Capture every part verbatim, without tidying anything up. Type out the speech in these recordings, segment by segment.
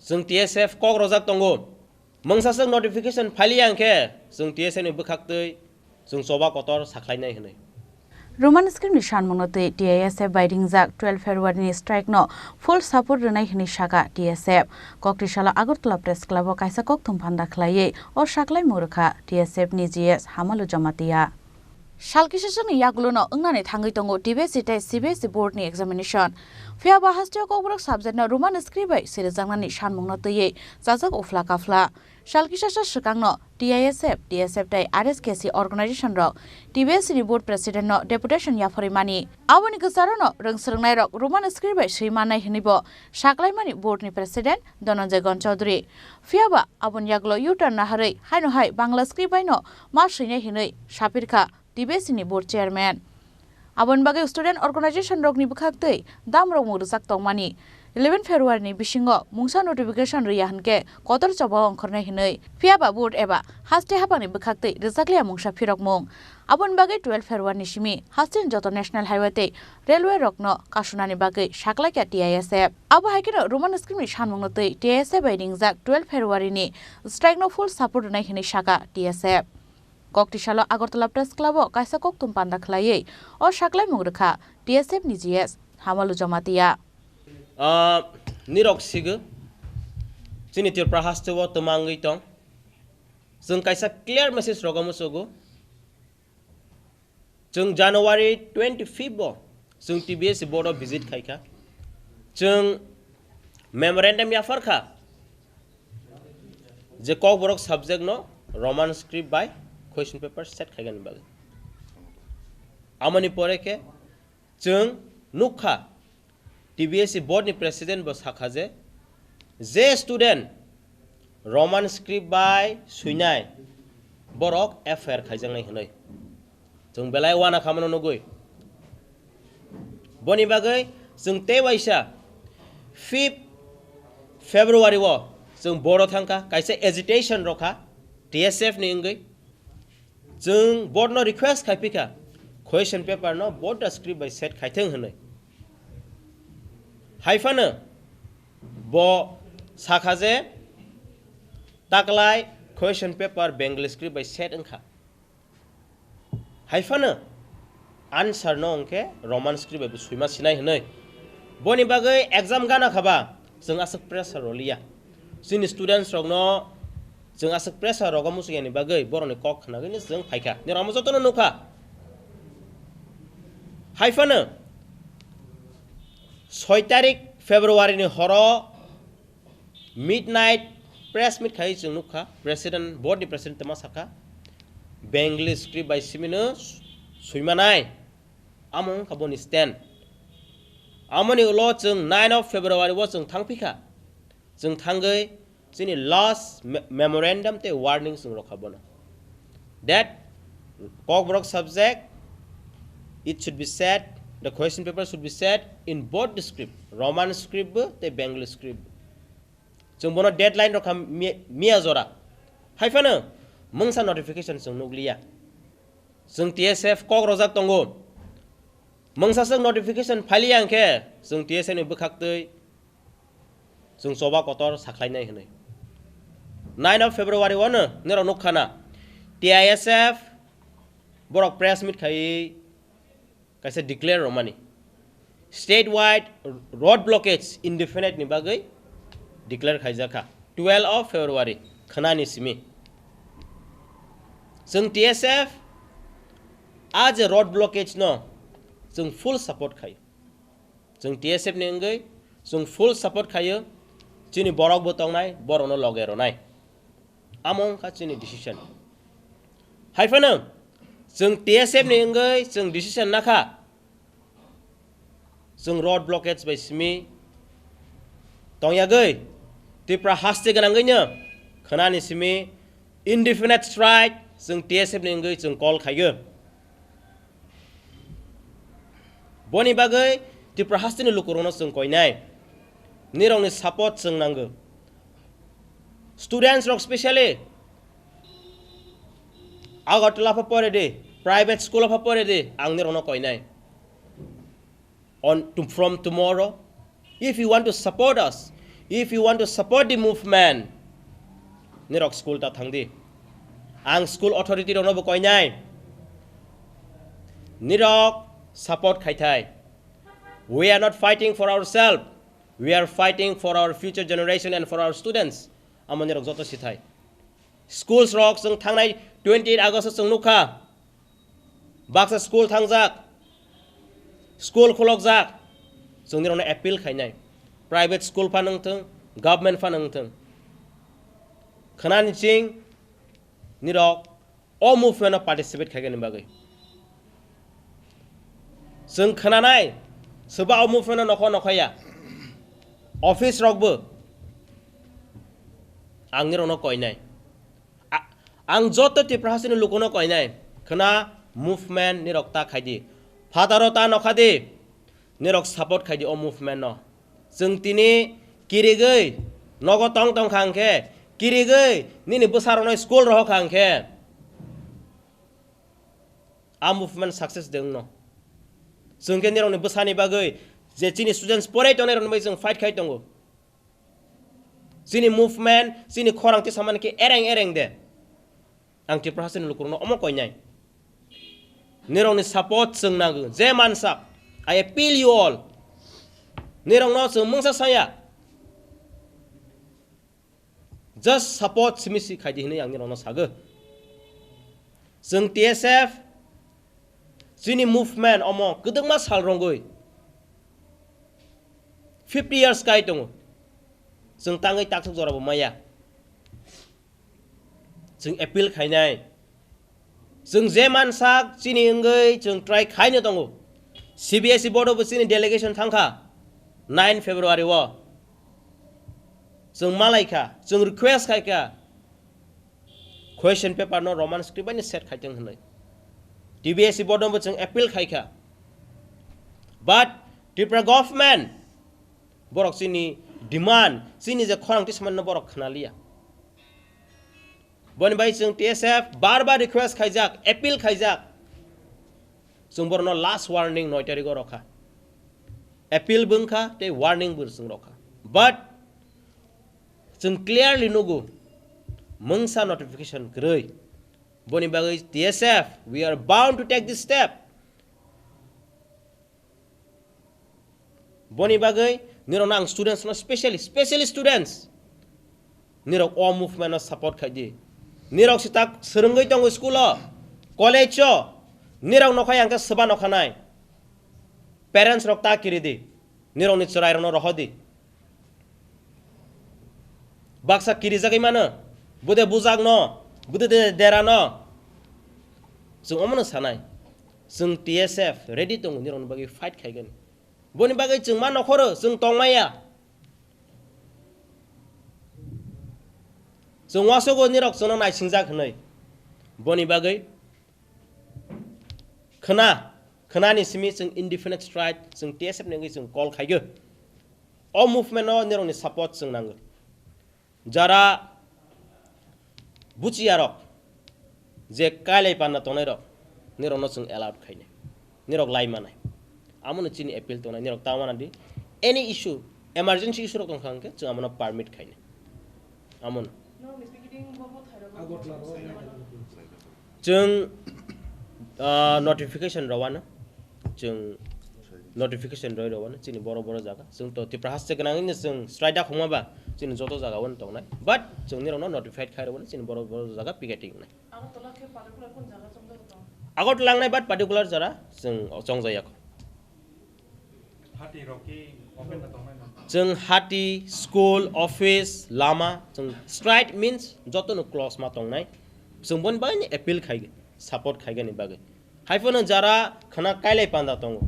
Chwng T S F kok rojak tongo. Mungsaswk notification phailiya hwnkhe chwng T S F ni bwkhaktwi chwng choba kotor sakhlainai hwnwi. Roman script ni sanmungno twi T I S F bai ringjak twelve February ni strike no full support rwnai hwnwi sakha T S F. Kokti salo Agartala Press Club o kaisa kokthum panda khlaiwi o saklaimung rwkha T S F ni G S Hamalu Jamatia. Sal kisasakni yagulo no wngnani thangwi tongo T B S E tei C B S E board ni examination. Phiya ba hasteo Kokborok subject no Roman script bai sirijaknani sanmungno twiwi chajak uphla kaphla. Sal kisasa swkangno T I S F, T S F tei R S K C organization rok T B S E ni board president no deputation yapharwi mani. Aboni kwcharo no rwng swrwngnai rok Roman script bai swi mannai hwnwi bo saklaimani board ni president Dhananjay Gon Chaudhary. Phiya ba aboni yagulo U-turn naharwi haino hai Bangla script bai no ma swinai hwnwi sapirkha T B S E ni board chairman. Aboni bagwi student organization rokni bwkhaktwi damrokmung rwjak tongmani. Eleven February ni bisingo mungsa notification rwya hwnkhe kotor choba ongkhornai hwnwi. Phiya ba board eba haste haphangni bwkhaktwi rwjakliya mungsa phirokmung. Aboni bagwi twelve February ni simi hasteni joto national highway tei railway rokno kasunani bagwi saklaikha T I S F. Abo hai kheno Roman script ni sanmungno twi T I S F bai ringjak twelve February ni strike no full support rwnai hwnwi sakha T S F. Kokti salo Agartala Press Club o kaisa kokthum panda khlaiwi o saklaimung rwkha T S F ni G S Hamalu Jamatia. Ah, nirok sigo, chini Tripura haste o twmangwi tong. Chwng kaisa clear message rogo muchugo. Chwng January twenty fifth bo chwng T B S E board o visit khaikha. Chwng memorandum yapharkha je Kokborok subject no Roman script bai question paper set khaigani bagwi. Amoni pore khe chwng nukha T B S E board ni president bo sakha je, je student Roman script bai swinai borok F I R khaijaknai hwnwi. Chwng belai uana khamano nugwi. Boni bagwi chwng tei waisa fifth February o chwng board o thangkha, kaisa agitation rokha T S F ni wngwi. Chwng board no request khai phikha, question paper no board da script bai set khai thung hwnwi. Hai phano bo sakha je taklai question paper Bengali script bai set wngkha. Hai phano answer no hwnkhe Roman script bai bo swima sinai hwnwi. Boni bagwi exam gana khaba chwng aswk pressure roliya. Chini students rokno chwng aswk pressure rogo muchung yani bagwi borokni kok khnagwi no chwng phaikha. Nirok jotono nukha. Hai phano soi tarik February ni horo midnight press meet khai chwng nukha, president, board ni president tama sakha, Bengali script bai simino suimanai, amo wngkha boni stand. Amoni ulo chwng nine of February o chwng thangphikha, chwng thangwi chini last me-, memorandum tei warning chwng rokha bono. That Kokborok subject, it should be set, the question paper should be set in both the script, Roman script bo tei Bengali script bo. Chwng bono deadline rokha mi-, miya jora. Hai phano mungsa notification chwng nukliya. Chwng T S F kok rojak tongo. Mungsaswk notification phailiya hwnkhe chwng T S F ni bwkhaktwi chwng choba kotor sakhlainai hwnwi. Nine of February o no nirok nukha na T I S F borok press meet khaiwi kaisa declare romani. Statewide road blockage indefinite ni bagwi declare khaijakha twelve of February khwnani simi. Chwng T S F a je road blockage no chwng full support khai. Chwng T S F ni wngwi chwng full support khaio, chini borok bo tongnai, borokno loge rwnai. Amo wngkha chini decision. Hai phano chwng T S F ni wngwi chwng decision nakha, chwng road blockage bai simi tongyagwi Tripura haste gwnangwino khwnani simi indefinite strike chwng T S F ni wngwi chwng call khaio. Boni bagwi Tripura hasteni lukurokno chwng koinai. Nirokni support chwng nango. Students rok specially Agartala pha pore di, private school pha pore di, ang nirokno koinai. On to, from tomorrow, if you want to support us, If you want to support the movement, nirok school ta thangdi. Ang school authority rokno bo koinai. Nirok support khaithai. We are not fighting for ourselves. We are fighting for our future generation and for our students. Amo nirok joto sithai. Schools rok chwng thangnai twenty eight August o chwng nukha. Baksa school thangjak, school khulokjak, chwng nirokno appeal khainai. Private school phano wngthwng, government phano wngthwng. Khwnani ching nirok o movement o participate khaigani bagwi. Chwng khwnanai, swba o movement o nokho nokhaya. Office rokbo ang nirokno koinai. A-, ang joto Tripura hasteni lukuno koinai, khwna movement nirok ta khaidi. Phataro ta nokhadi, nirok support khaidi o movement no. Chwng tini kirigwi nogo tong tong kha hwnkhe, kirigwi nini bwsarokno school rohor kha hwnkhe, a movement success de wngno. Chwng khe nirokni bwsani bagwi je chini students porai tongnai rokni bagwi chwng fight khai tongo. Chini movement, chini khorang tisa mani khe ereng ereng de. Ang Tripura hasteni lukurokno omo koinai. Nirokni support chwng nango. Je mansak, I appeal you all. Nirokno chwng mungsa saya. Just support simi si khaidi hinwi ang nirokno sago. Chwng T S F, chini movement omo kwdwkma sal rwngwi fifty years kai tongo. Chwng tangwi taksuk jorabo maya. Chwng appeal khainai. Chwng je mansak chini wngwi chwng try khaino tongo. C B S E board o bo chini delegation thangkha nine February o. Chwng malaikha, chwng request khaikha. Question paper no Roman script bai set khaitong hwnwi. T B S E board no bo chwng appeal khaikha. But Tripura government borok chini demand, chini je khorang tisa mani no borok khwnaliya. Boni bai chwng T S F bar bar request khaijak, appeal khaijak. Chwng borokno last warning noi tarikgo rokha. Appeal bo wngkha tei warning bo chwng rokha. But chwng clearly nugo, mungsa notification kwrwi. Boni bagwi T S F, we are bound to take this step. Boni bagwi nirokno ang students no specially, specially students, nirok o movement no support khaidi. Nirok sitak swrwngwi tongo school o, college o, nirok nokhai ang khe swba nokhanai. Parents rok ta kiridi, nirokni chwrai rokno rohordi. Baksa kirijagwi mano, bude bujakno, bude de-, derano. Chwng omono sanai. Chwng T S F ready tongo nirokni bagwi fight khaigani. Boni bagwi chwng ma nokhoro, chwng tongmaya. Chwng wasogo nirok chwngno naisingjak hwnwi. Boni bagwi khwna, khwnani simi chwng indefinite strike, chwng T S F ni wngwi chwng call khaigo. O movement no nirokni support chwng nango. Jara buchiyarok je kailai panda tongnairok, nirokno chwng allowed khainai, nirok lai manai. Amono chini appeal tongnai, nirok ta wana di, any issue, emergency issue rok tongkha hwnkhe chwng amono permit khainai. Amono. Chwng, ah, notification rwano. Chwng notification rwi rwano. Chini boro boro jaga. Chwng to Tripura haste gwnangwino chwng strike da khongma ba. Chini joto jaga wano tongnai. But chwng nirokno notified khai rwano. Chini boro boro jaga picketing wngnai. Agartala khe particular kun jaga chongjak tong? Agartala wngnai but particular jara chwng chongjaya kho. Hati rok ki open na tongnai na? Chwng hati, school, office, lama, chwng strike means joto no close ma tongnai. Chwng boni bagwi ni appeal khai, support khaigani bagwi. Haiphano jara khwna kailai panda tongo.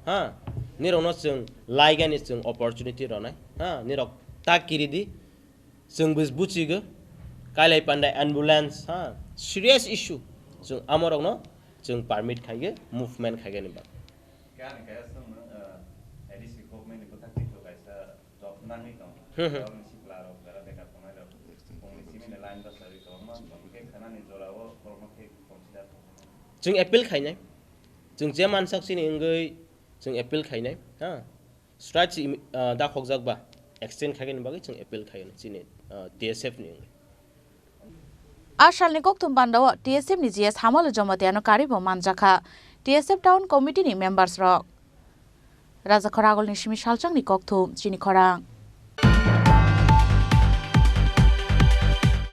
Ha, nirokno chwng laigani chwng opportunity rwnai. Ha, nirok ta kiridi. Chwng bus buchigo, kailai panda ambulance, ha, serious issue. Chwng amorokno chwng permit khaigo, movement khaigani bagwi. Khe ani kaya chwngno, uh, A D C government ni bwkhak twi kaisa job nangwi tongo. Hmm, hmm. Job ni sikla rok jara bekar tongnai rok. Bongni simi ni line bwsarwi kwbangma bongni khe khwnani jora o borokno khe consider tongo. Chwng appeal khainai. Chwng je mansak chini wngwi chwng appeal khainai. Ha. Strike si, ah, da khokjak ba. Extend khaigani bagwi chwng appeal khaigani chini, ah, T S F ni wngwi. A salni kokthum bandao T S F ni G S Hamalo Jamatia no karwi bo manjakha. T S F Town Committee ni members rok. Rajakhor Agol ni simi salchang ni kokthum chini khorang.